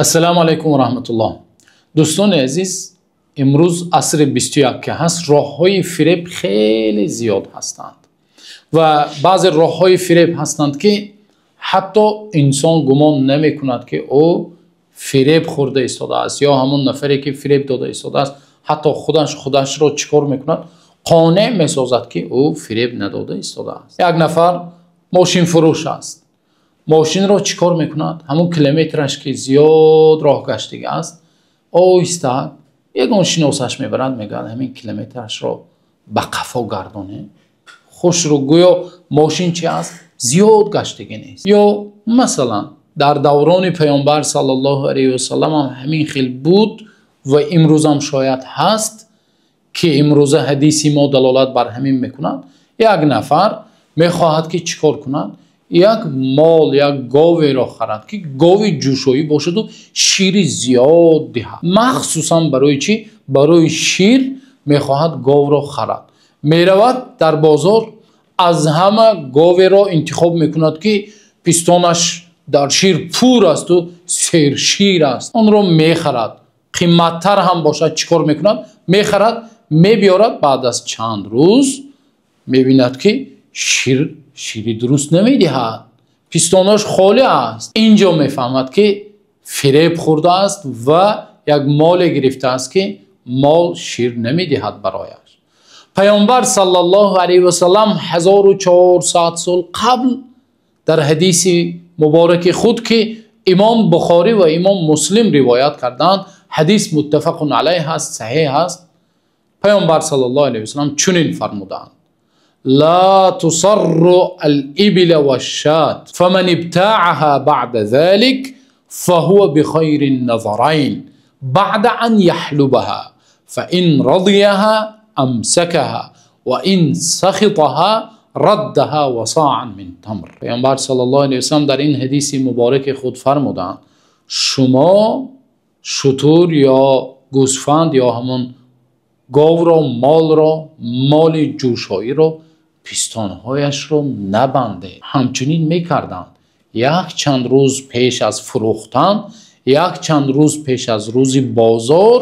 Ассалому алайкум ва раҳматуллоҳ. Дӯстони азиз, имрӯз асри 21 ки ҳаст, роҳҳои фиреб хеле зиёд ҳастанд ва баъзе роҳҳои фиреб ҳастанд, ки ҳатто инсон гумон намекунад, ки ӯ фиреб хӯрда истодааст ё ҳамон нафаре ки фиреб дода истодааст, ҳатто худаш худашро чӣ кор мекунад? Қонеъ месозад, ки ӯ фиреб надода истодааст. Як нафар мошинфурӯш аст. Мошинро чӣ кор мекунад? Ҳамон километраш ки зиёд роҳ гаштагӣ аст, оҳиста ягон шиносаш мебарад, мегӯяд: ҳамин километрашро ба қафо гардонем. Хушрӯ гӯё мошин чи аст? Зиёд гаштагӣ нест. Ё масалан, дар даврони Паёмбар саллаллоҳу алайҳи васаллам ҳам ҳамин хел буд ва имрӯзам шояд ҳаст, ки имрӯза ҳадиси мо далолат бар ҳамин мекунад. Як нафар мехоҳад, ки чӣ кор кунад? Як мол, як говеро харад, ки гови ҷӯшоӣ бошаду шири зиёд диҳад. Махсусан барои чӣ? Барои шир мехоҳад говро харад. Меравад дар бозор, аз ҳама говеро интихоб мекунад, ки пистонаш дар шир пур асту сершир аст. Онро мехарад. Қиматтар ҳам бошад, чӣ кор мекунад? Мехарад, мебиёрад. Баъд аз чанд рӯз мебинад, ки шир шири дуруст намедиҳад, пистонаш холӣ аст. Инҷо мефаҳмад, ки фиреб хӯрдааст ва як моле гирифтааст, ки мол шир намедиҳад барояш. Паёмбар саллаллоҳу алайҳи васаллам 1400 сол қабл дар ҳадиси мубораки худ, ки имом Бухорӣ ва имом Муслим ривоят карданд, ҳадис муттафақун алайҳ аст, саҳеҳ аст, Паёмбар саллаллоҳу алайҳи васаллам чунин фармуданд: لا تصروا الإبل والشاة، فمن ابتاعها بعد ذلك فهو بخير النظرين بعد أن يحلبها، فإن رضيها أمسكها وإن سخطها ردها وصاعا من تمر. Паёмбар саллаллоҳу алайҳи васаллам дар ин ҳадиси мубораки худ фармуданд: шумо шутур ё гӯсфанд ё ҳамон говро, молро, моли ҷӯшоиро пистонҳояшро набандед. Ҳамчунин мекарданд: як чанд рӯз пеш аз фурӯхтан, як чанд рӯз пеш аз рӯзи бозор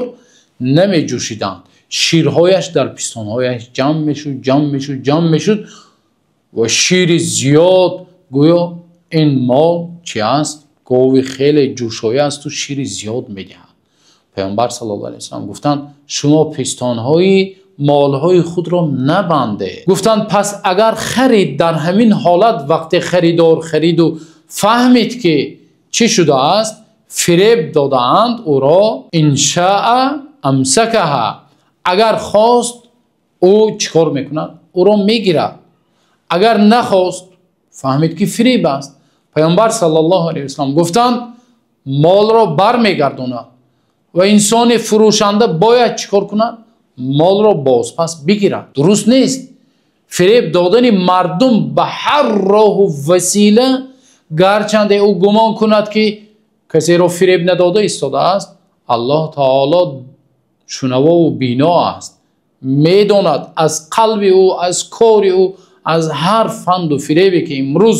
намеҷӯшиданд. Ширҳояш дар пистонҳояш ҷамъ мешуд, ҷамъ мешуд, ҷамъ мешуд ва шири зиёд. Гӯё ин мол чи аст? Гови хеле ҷӯшоӣ асту шири зиёд медиҳад. Паёмбар саллаллоҳу алайҳи васаллам гуфтанд: шумо пистонҳои молҳои худро набандед. Гуфтанд: пас агар харид, дар ҳамин ҳолат, вақте харидор хариду фаҳмид, ки чӣ шудааст, фиреб додаанд ӯро, إن شاء أمسكها, агар хост, ӯ чӣ кор мекунад? Ӯро мегирад. Агар нахост, фаҳмид, ки фиреб аст, Паёмбар саллаллоҳу алайҳи васаллам гуфтанд, молро бармегардонад ва инсони фурӯшанда бояд чӣ кор кунад? Молро бозпас бигирад. Дуруст нест фиреб додани мардум ба ҳар роҳу васила. Гарчанде ӯ гумон кунад, ки касеро фиреб надода истодааст, Аллоҳ таоло шунавову бино аст, медонад аз қалби ӯ, аз кори ӯ, аз ҳар фанду фиребе, ки имрӯз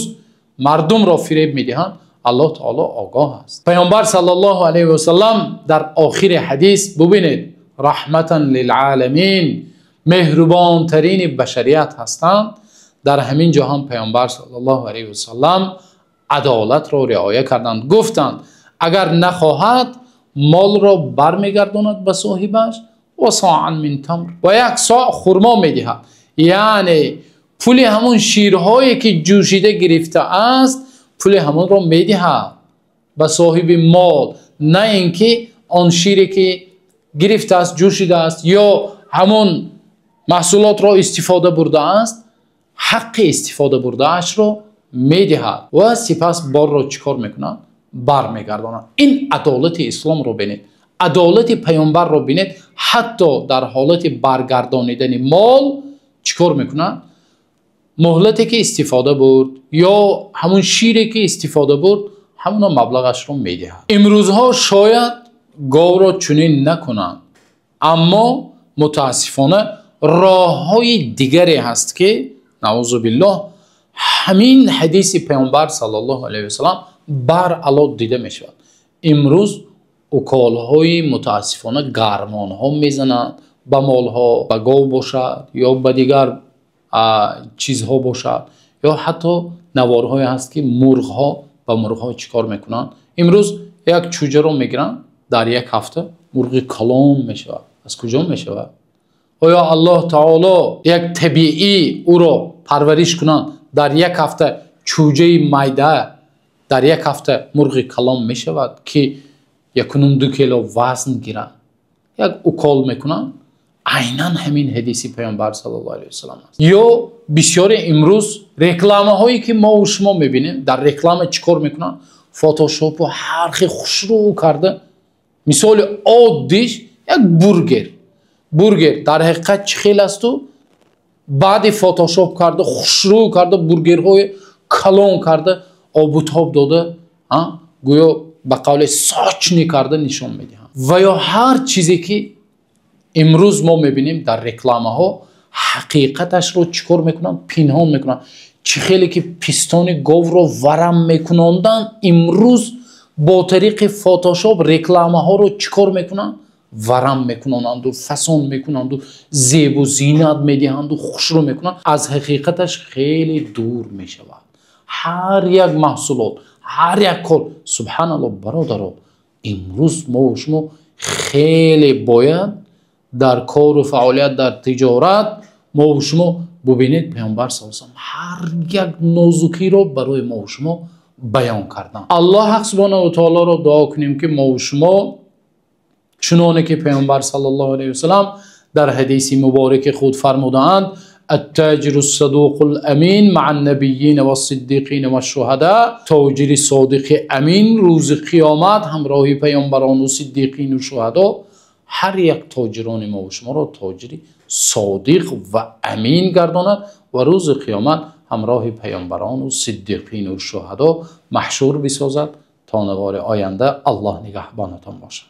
мардумро фиреб медиҳанд, Аллоҳ таоло огоҳ аст. Паёмбар саллаллоҳу алайҳи васаллам дар охири ҳадис, бубинед, раҳматан лилъоламин, меҳрубонтарини башарият ҳастанд. Дар ҳамин ҷо ҳам Паёмбар саллаллоҳу алайҳи васаллам адолатро риоя карданд. Гуфтанд: агар нахоҳад, молро бармегардонад ба соҳибаш وصاعا من تمر, ва як соъ хурмо медиҳад, яъне пули ҳамон ширҳое, ки ҷӯшида гирифтааст, пули ҳамонро медиҳад ба соҳиби мол, на ин ки он шире, ки гирифтааст, ҷӯшидааст ё ҳамон маҳсулотро истифода бурдааст, ҳаққи истифода бурдаашро медиҳад ва сипас борро чӣ кор мекунад? Бармегардонад. Ин адолати исломро бинед, адолати паёмбарро бинед. Ҳатто дар ҳолати баргардонидани мол чӣ кор мекунад? Муҳлате, ки истифода бурд ё ҳамон шире, ки истифода бурд, ҳамона маблағашро медиҳад. Имрӯзҳо шояд говро чунин накунанд, аммо мутаассифона роҳҳои дигаре ҳаст, ки наъузу биллоҳ, ҳамин ҳадиси Паёмбар саллаллоҳу алайҳи васаллам баръало дида мешавад имрӯз. Уколҳои мутаассифона гармонҳо мезананд ба молҳо, ба гов бошад ё ба дигар чизҳо бошад, ё ҳатто наворҳое ҳаст, ки мурғҳо ба мурғҳо чӣ кор мекунанд. Имрӯз як чӯҷаро мегиранд, дар як ҳафта мурғи калон мешавад. Аз куҷо мешавад? Оё Аллоҳ таоло як табиӣ ӯро парвариш кунанд, дар як ҳафта чӯҷаи майда дар як ҳафта мурғи калон мешавад, ки 1.5-2 кило вазн гирад? Як укол мекунанд. Айнан ҳамин ҳадиси Паёмбар саллаллоҳу алайҳи васаллам аст. Ё бисёре имрӯз рекламаҳое ки мо ва шумо мебинем, дар реклама чӣ кор мекунанд? Фотошопу ҳар хел хушрӯ карда, мисоли оддиш як бургер. Бургер дар ҳақиқат чӣ хел асту баъди фотошоп карда, хушрӯ карда, бургерҳои калон карда, обу тоб дода, гӯё ба қавле сочный карда нишон медиҳанд. Ва ё ҳар чизе ки имрӯз мо мебинем дар рекламаҳо, ҳақиқаташро чӣ кор мекунанд? Пинҳон мекунанд. Чӣ хеле ки пистони говро варам мекунонданд, имрӯз бо тариқи фотошоп рекламаҳоро чӣ кор мекунанд? Варам мекунонанду, фасон мекунанду, зебу зинат медиҳанду, хушрӯ мекунанд. Аз ҳақиқаташ хеле дур мешавад. Ҳар як маҳсулот, ҳар як кор, субҳаналлоҳ, бародаро, имрӯз мо ва шумо хеле бояд дар кору фаъолият, дар тиҷорат мо ва шумо бубинед, Паёмбар саллаллоҳу алайҳи васаллам ҳар як нозукиро барои мо ва шумо баён карданд. Аллоҳ субҳонаҳу ва таолоро дуо кунем, ки мо ва шумо чуноне ки Паёмбар саллаллоҳу алайҳи васаллам дар ҳадиси мубораки худ фармудаанд: التاجر الصدوق الأمين مع النبيين والصديقين والشهداء. тоҷири содиқи амин рӯзи қиёмат ҳамроҳи паёмбарону сиддиқину шуҳадо. Ҳар як тоҷирони мо ва шуморо тоҷири содиқ ва амин гардонад ва рӯзи қиёмат ҳамроҳи паёмбарону сиддиқину шуҳадо маҳшур бисозад. То навори оянда Аллоҳ нигаҳбонатон бошад.